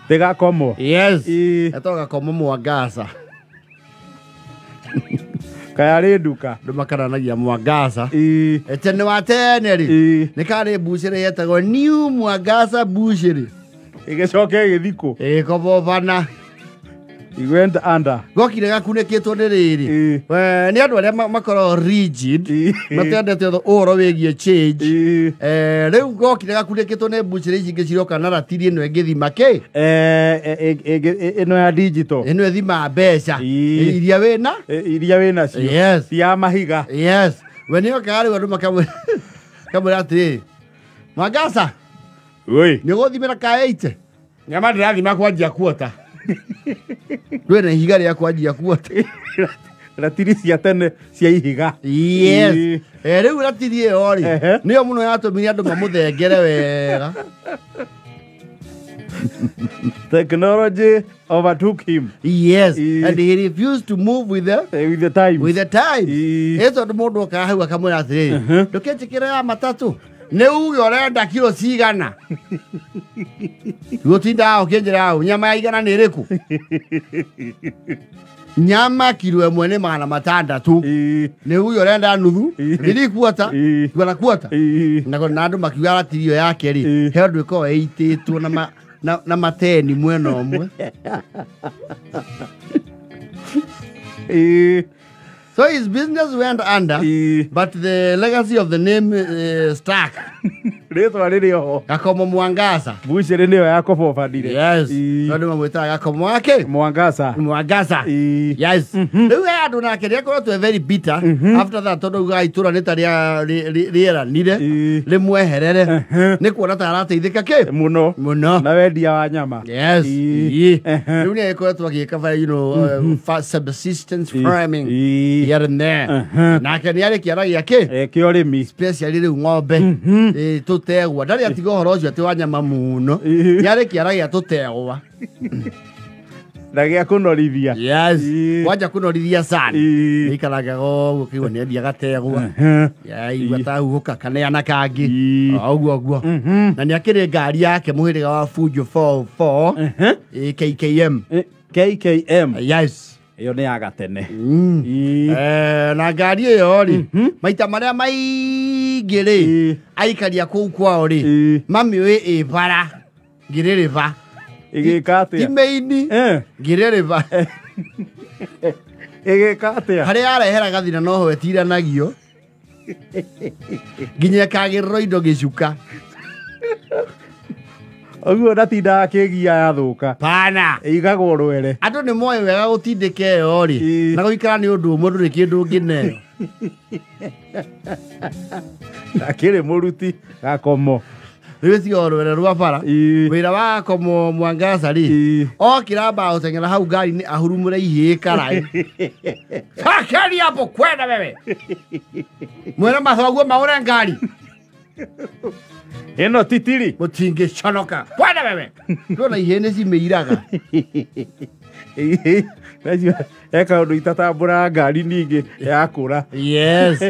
Tigakomo. Yes. Ĩĩ. Etagwo Gakomo Mwangaza. Kaya rĩ nduka. Andũ makaranagia Mwangaza. Ĩĩ. Tene wa tene rĩ, Ĩĩ. nĩ karĩ mbucĩrĩ yetagwo New Mwangaza Mbucĩrĩ. Ĩgĩcoka ĩgĩthikwo. Ĩgĩkobobana. It went under. Gokire gakunĩkĩtwo nĩ rĩrĩ. Ĩĩ. Nĩ andũ arĩa makoragwo rigid, Ĩĩ. matendete ũhoro wĩgiĩ change. Ĩĩ. Rĩu gokire gakunĩkĩtwo nĩ mbucĩrĩ ici ingĩ ciroka na ratiri ĩno ĩngĩthima kĩ? Ĩno ya digital. Ĩno ĩthimaga mbeca. Ĩĩ. Iria wĩna? Iria wĩnacio. Yes. Ti ya mahiga. Yes. We nĩ okaga rĩu andũ makamwĩra atĩrĩrĩ, Mwangaza, Oi. nĩ ũgũthimĩra ka 80? Nyama ndĩrathima kwanjia kuota. Ndwĩ na ihiga rĩa kwanjia kuota. Ratiri cia tene cia ihiga. Yes. Ĩĩ. Rĩu ratiri ĩyo rĩ, Ehe. nĩyo mũno yatũmire andũ mamũthengere wega. Technology overtook him. Yes. Ĩĩ. And he refused to move with the With the times. with the times. Ĩĩ. Ĩ tondũ mũndũ okaga hau akamwĩra atĩrĩrĩ, ndũkĩnjĩkĩre ya matatũ, nĩ uge ũrenda kiro cigana. Gũtindaga ũkĩnjĩra hau, nyama ya igana nĩ ĩrĩkũ? Nyama kiro ĩmwe nĩ 600. Ĩĩ. Nĩ uge ũrenda nuthu, Ĩĩ. nĩ kuota, Ĩĩ. kuona kuota. Ĩĩ. Na andũ makiuga ratiri ĩyo yake rĩ, Ĩĩ. he ũndũ ĩkoragwo ĩitĩtwo na mateni mwena ũmwe. Ĩĩ. So his business went under, Ĩĩ. but the legacy of the name stuck. Rĩtwa rĩrĩ oho. Gakomo Mwangaza. Mbucĩrĩ nĩyo yakobobanire. Yes. Ĩĩ. Tondũ mamwĩtaga Gakomo wake? Mwangaza. Mwangaza. Ĩĩ. Yes. Rĩu he andũ nake nĩ akoretwo very bitter after that tondũ augaga itũra nĩ ta rĩeranire Ĩĩ. rĩmweherere Ehe. nĩ kuona ta arateithĩka kĩ Mũno. mũno. Na wendia wa nyama. Yes. Ĩĩ. Ĩĩ. Ehe. Rĩu nĩ agĩkoretwo agĩka subsistence farming Ĩĩ. here and there. Ehe. Nake nĩ arĩ kĩara gĩake Kĩa ũrĩmi. especially rĩu ng'ombe. Ĩĩ, tũtegwa ndarĩ atiga ũhoro ũcio atĩ wa nyama mũno. Ĩĩ. Nĩ arĩ kĩara gĩa tũtegwa. Na gĩa kũnorithia. Yes. Ĩĩ. Wanja kũnorithia sana. Ĩĩ. Nĩikaraga ũguo kĩigua nĩ endia gategwa. Ehe. Yaigua tahuhũka kaneana kangĩ. Ĩĩ. O ũguo ũguo. Na nĩ akĩrĩ ngari yake mũhĩrĩga wa Fujo 44. Ehe. Ĩĩ, KKM. KKM. Yes. Ĩyo nĩ ya gatene. Ĩĩ. Na ngari ĩyo rĩ, maita marĩa maingĩ rĩ, Ĩĩ. aikaria kũu kwao rĩ, Ĩĩ. mamĩũĩ ĩ bara ngĩrĩrĩba. Ĩgĩka Ti atĩa? mĩini ngĩrĩrĩba. Ĩgĩka atĩa? Harĩa arehera gathina noho ĩtiranagio nginya ĩkagĩrĩrwo indo gĩcuka. Ũguo ndatindaga akĩgia yathũka. Pana. Ĩigagwo rwere. Andũ nĩ moĩ wega gũtindĩka ĩyo rĩ, Ĩĩ. na gũikara nĩ ũndũ ũmwe ndũrĩ kĩndũ ũngĩneo. Akĩrĩ mũruti Gakomo. Rĩu ĩtiga rwere rwa bara. Ĩĩ. Wĩra wa Gakomo Mwangaza rĩ, Ĩĩ. okĩra amba gũteng'era hau ngari-inĩ ahurumũre ihĩĩ karaĩ. Cokeri hapo kwenda wewe. Mwĩre mathoguo maũre ngari. Ĩno titiri. Mũtingĩconoka. Kwenda wewe. Ndona ihĩĩ nĩ cimĩiraga. Ĩĩ. Nacio he kaũndũ itatambũraga ngari ningĩ yakũra. Yes.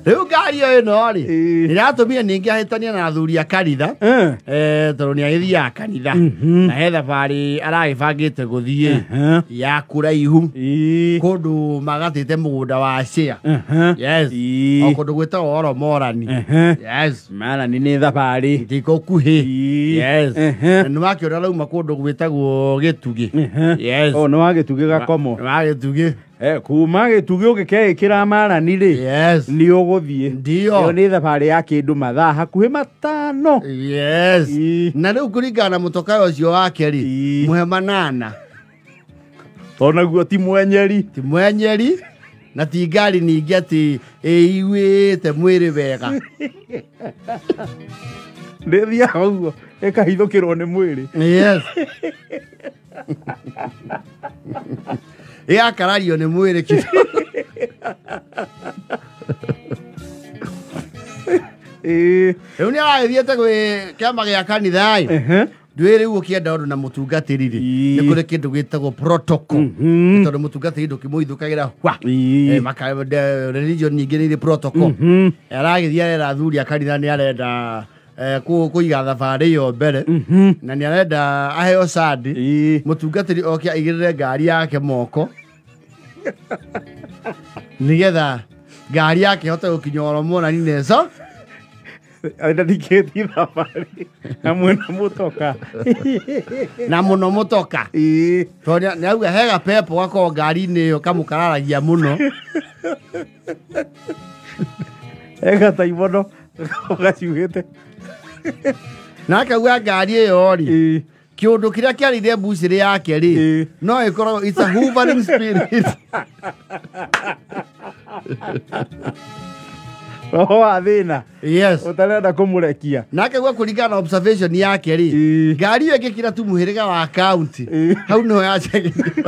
Rĩu ngari ĩyo ĩno rĩ, Ĩĩ. ĩratũmire ningĩ ahĩtania na athuri a kanitha. Tondũ nĩ agĩthiaga kanitha. Na he thabarĩ aragĩbangĩte gũthiĩ Ehe. ya kũraihu Ĩĩ. kũndũ magatĩte mũgũnda wa share. Ehe. Yes. Ĩĩ. O kũndũ gwĩtagwo Oromorani. Ehe. Yes. Marani nĩ thabarĩ. Ndiko kuhĩ. Ĩĩ. Yes. Ehe. Na nĩ wakĩona arauma kũndũ gwĩtagwo Gĩtugĩ. Ehe. Yes. O nĩ wa Gĩtugĩ Gakomo. Nĩ wa Gĩtugĩ. Kuma Gĩtugĩ ũgĩkeĩkĩra Marani rĩ, Yes. nĩ ũgũthiĩ. Ndio. Ĩyo nĩ thabarĩ ya kĩndũ mathaa hakuhĩ 5. Yes. Ĩĩ. Na rĩu kũringana na mũtoka ũcio wake rĩ, Ĩĩ. mũhe manana. Onaguo ti mwenyeri. Ti mwenyeri na ti ngari ningĩ atĩ ĩiguĩte mwĩrĩ wega. Ndĩthiaga ũguo ĩkahithũkĩrwo nĩ mwĩrĩ. Yes. Ĩgakarario nĩ mwĩrĩ kidogo. Ĩĩ. Rĩu nĩ aragĩthiĩte gwĩ kĩama gĩa kanitha ĩ. Ehe. Ndwĩ rĩu ũkĩenda ũndũ na mũtungatĩri rĩ, Ĩĩ. nĩ kũrĩ kĩndũ gĩtagwo protocol. Mhm. Tondũ mũtungatĩri ndũkĩmũhithũkagĩra hwa. Ĩĩ. Religion ningĩ nĩ irĩ protocol. Mhm. Aragĩthiĩ arera athuri a kanitha nĩ arenda Kũiga thabarĩ ĩyo mbere na nĩ arenda aheo sandi mũtungatĩri oke aigĩrĩre ngari yake moko nĩgetha ngari yake ĩhote gũkinya oro monani neco Ndandikĩtie thabarĩ hamwe na mũtoka na mũno mũtoka tondũ nĩ auga he gapepo gakoragwo ngari-inĩ ĩyo kamũkararagia mũno egataimono gaciugĩte na akauga ngari ĩyo rĩ kĩũndũ kĩrĩa kĩarĩire mbucĩrĩ yake rĩ no ĩkoragwo it's a hovering spirit roho wa thĩna yes ũtarenda kũmũrekia na akauga kũringana na observation yake rĩ ngari ĩyo ĩngĩkĩra tu mũhĩrĩga wa county hau nĩho yacagĩrĩire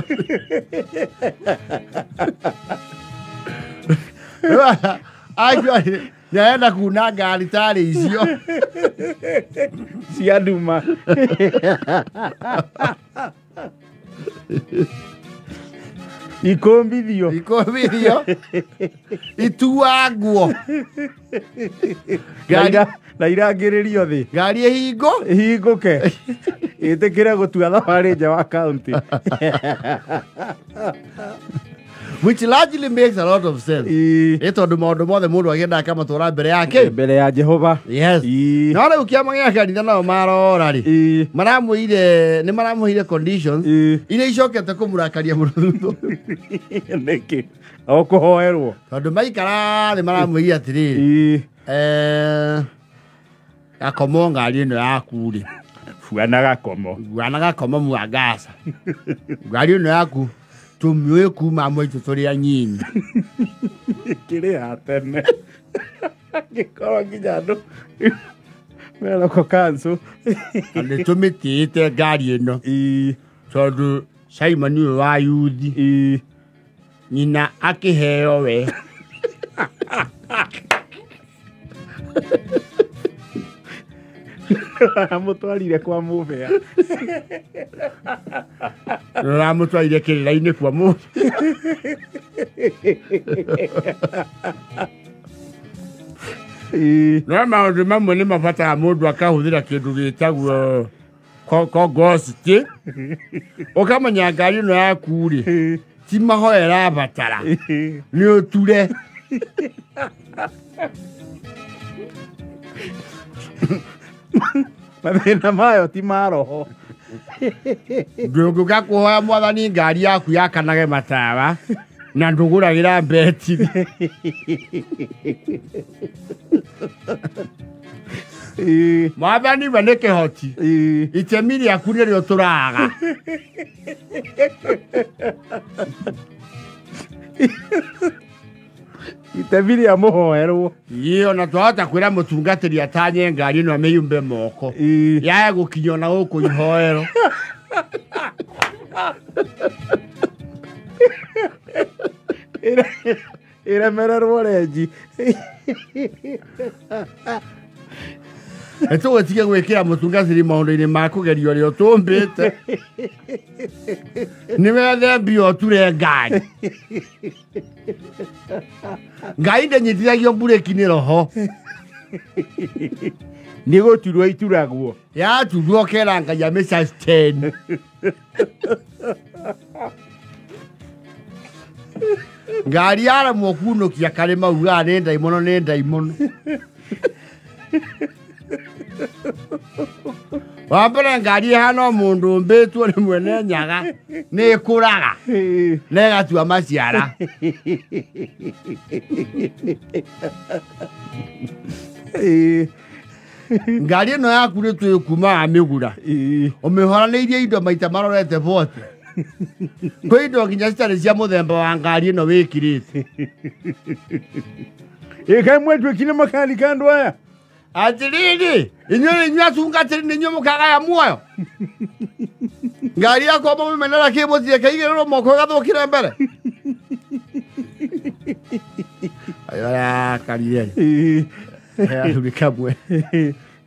actually nĩ arenda kuna ngari tarĩ icio cia nduma ikũmbithio ikũmbithio ituangwo na irangĩrĩrio thĩ ngari ĩhingo ĩhingũke ĩtĩkĩre gũtua thabarĩ nja wa county which largely makes a lot of sense ĩ tondũ maũndũ mothe mũndũ agĩendaga akamatwara mbere yake mbere ya Jehova yes no rĩu kĩama gĩa kanitha nao marora rĩ maramwĩire nĩ maramũheire conditions iria icokete kũmũrakaria mũno thutha nĩkĩ o kũhoerwo tondũ maikara thĩ maramwĩire atĩrĩrĩ gakomo ngari ĩno yaku rĩ buana gakomo buana gakomo mwangaca ngari ĩno yaku tũmĩũĩ kuma mwaitũ tũrĩ anyinyi kĩrĩ ya tene ngĩkorwo nginya andũ meroko kancu nĩ tũmĩtĩĩte ngari ĩno tondũ Simon ũyũ wa yuthi nyina akĩheo we amũtwarire kwa mũbea ramũtwarire kĩrĩra-inĩ kwa mũbea no maũndũ mamwe nĩ mabataraga mũndũ akahũthĩra kĩndũ gĩtagwo kogositi ũkamenya ngari ĩno yaku rĩ ti mahoya ĩrabatara nĩ ũture mathĩna mayo ti ma roho ndũngĩũka kũhoya mwathani ngari yaku yakanage matawa na ndũgũragĩra mbetiri mwathani we nĩ kĩhoti itemi rĩaku nĩrĩo tũraga itemi rĩa mũhoerwo ĩ ona twahota kwĩra mũtungatĩri atanye ngari ĩno amĩyumbe moko yae gũkinya ona gũkũ ihoero ĩremererwo renji tũgũtige gwĩkĩra mũtungatĩri maũndũ-inĩ ma kũgeria ũrĩa ũtũmbĩte nĩ wethe mbia ũture ngari ngai ndĩnyitithagio mburĩki nĩ roho nĩ gũturwo ituragwo yaturwo ũkera Ngai amĩ sustain ngari yaremwo kunũkia karĩ maugaga nĩ ndaimono nĩ ndaimono wa mbere ngari ĩhana o mũndũ ũmbĩtwo nĩ mwene nyaga nĩ ĩkũraga na ĩgatua maciara ngari ĩno yaku nĩ tũĩ kuma wamĩgũra ũmĩhoranĩirie indo maita marorete bote kwĩ indo nginya citarĩ cia mũthemba wa ngari ĩno wĩkirĩte ĩkaĩ mwetwĩkire makanika andũ aya atĩrĩrĩ inyuĩ inyuĩ atungatĩri nĩ inyuĩ mũkagaya muoyo ngari yakwa mũmĩmenera kĩ mũtirĩ kaigĩrĩrwo moko ĩgathũkĩre mbere arakarire athuri kamwe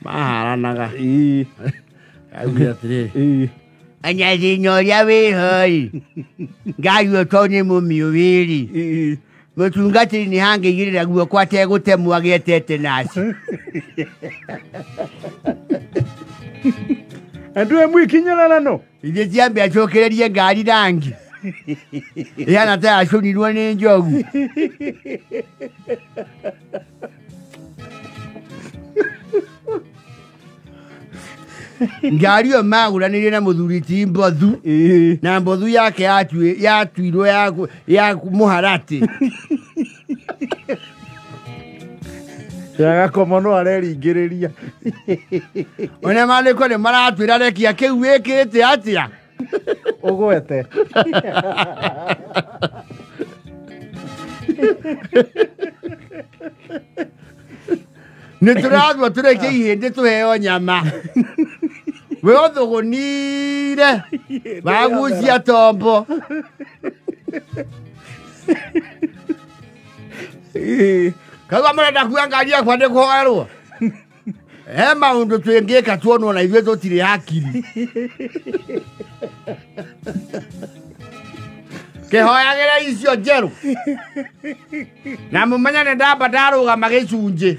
maharanaga augire atĩrĩrĩ anya thĩna ũrĩa wĩho-ĩ ngari ĩyo tondũ nĩ mũmĩũĩ-rĩ Mũtungatĩri nĩ hangĩigĩrĩra guoko ategũtemwo agĩetete naci. Andũ emwikinyĩrarano. Ithe tiambe acokererie ngari rangi. Ihana ta yacũnirwo nĩ njogu. Ngari ĩyo magũranĩrie na mũthuri ti Mbothu. Na Mbothu yake yatuirwo ya mũharatĩ. Ya gakomo no areringĩrĩria. Ona mandĩko nĩ maratwĩra rekia kĩu wĩkĩte atĩa? Ũgwete. Nĩ tũrathua tũreke ihĩndĩ tũheo nyama. We ũthũgũnire wagucia tombo. Kaigua mũrenda kuoya ngari yakwa nĩ kũhoerwo. He maũndũ twĩngĩka tuonwo na ithuĩ tũtirĩ hakiri. Kĩhoyagĩra icio njerũ. Na mũmenye nĩ ndamba ndarũgama gĩcunjĩ.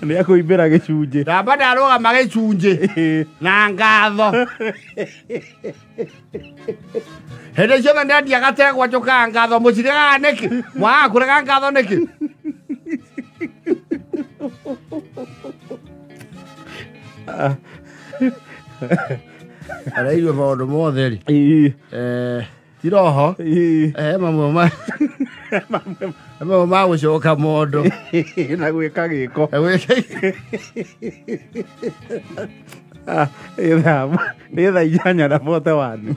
Nĩ akũimbĩra gĩcunjĩ. Ndamba ndarũgama gĩcunjĩ na ngatho. Hĩndĩ ciothe ndendia gategwa njũkaga ngatho mũciregaga nĩkĩ? Mwagaga kũrega ngatho nĩkĩ? Arairwo maũndũ mothe rĩ. Tiroho. Mamwe ma gũcoka mondo. Na gwĩka gĩko. Nĩ thaa 8:41.